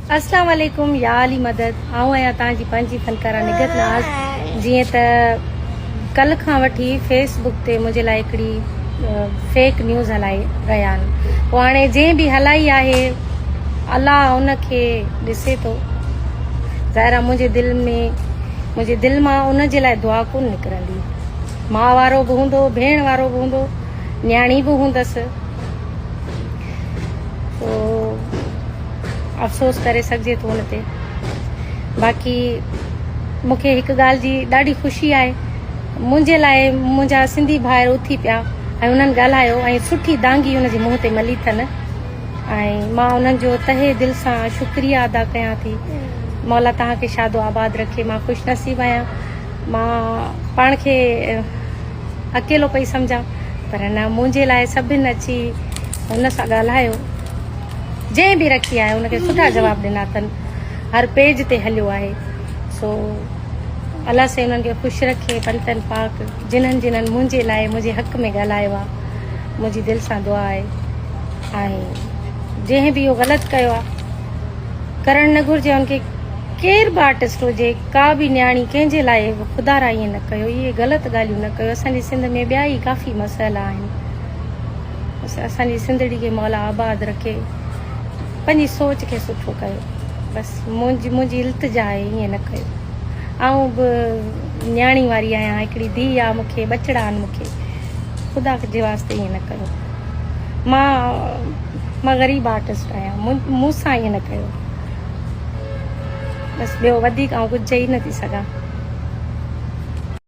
اسلام عليڪم يا علي مدد آئون آهيان توهان جي پنهنجي فنڪارا نگهت ناز جيئن ته ڪل کان وٺي فيس بڪ تي منهنجي لاء هڪڙي فيڪ نيوز هلائي رهيا آهن پوء هاڻي جنهن به هلائي آهي الله ان کي ڏسي ٿو ظاهر آهي منهنجي دل ۾ منهنجي دل مان ان جي لاء دعا ڪون نڪرندي ماء وارو به هوندو ڀيڻ وارو به هوندو نياڻي به هوندس سو افسوس ڪري سگهجي ٿو ان تي. باقي مون کي هڪ ڳالهه جي ڏاڍي خوشي آهي منهنجي لاء منهنجا سنڌي ڀائر اٿي پيا ۽ انهن ڳالهايو ۽ سٺي دانگي ان جي منهن تي ملي اٿن ۽ مان انهن جو تهه دل سان شڪريه ادا ڪيان ٿي. مولا توهان کي شاد و آباد رکي. مان خوش نصيب آهيان. مان پاڻ کي اڪيلو پئي سمجهان پر نه منهنجي لاء سڀن اچي هن سان ڳالهايو. جنهن به رکي آهي ان کي سٺا جواب ڏنا اٿن هر پيج تي هليو آهي سو الله سائين انهن کي خوش رکي پنتن پاڪ جنهن جنهن منهنجي لاء منهنجي حق ۾ ڳالهايو آهي منهنجي دل سان دعا آهي ۽ جنهن به اهو غلط ڪيو آهي ڪرڻ نه گهرجي ان کي ڪير به آرٽسٽ هجي ڪا به نياڻي ڪنهن جي لاء خدا را ائين نه ڪيو اهي غلط ڳالهيون نه ڪيو اسان جي سنڌ ۾ ٻيا ئي ڪافي مسئلا آهن بس اسان جي سنڌڙي کي مولا آباد رکي پنهنجي سوچ کي سٺو ڪيو بس منهنجي منهنجي التجا آهي ائين نه ڪيو آئون به نياڻي واري آهيان هڪڙي ڌي آ مونکي ٻچڙا آهن مونکي خدا جي واسطي ائين نه ڪيو مان مان غريب آرٽسٽ آهيان مون سان ائين نه ڪيو بس ٻيو وڌيڪ آئون ڪجهه چئي نه ٿي سگهان.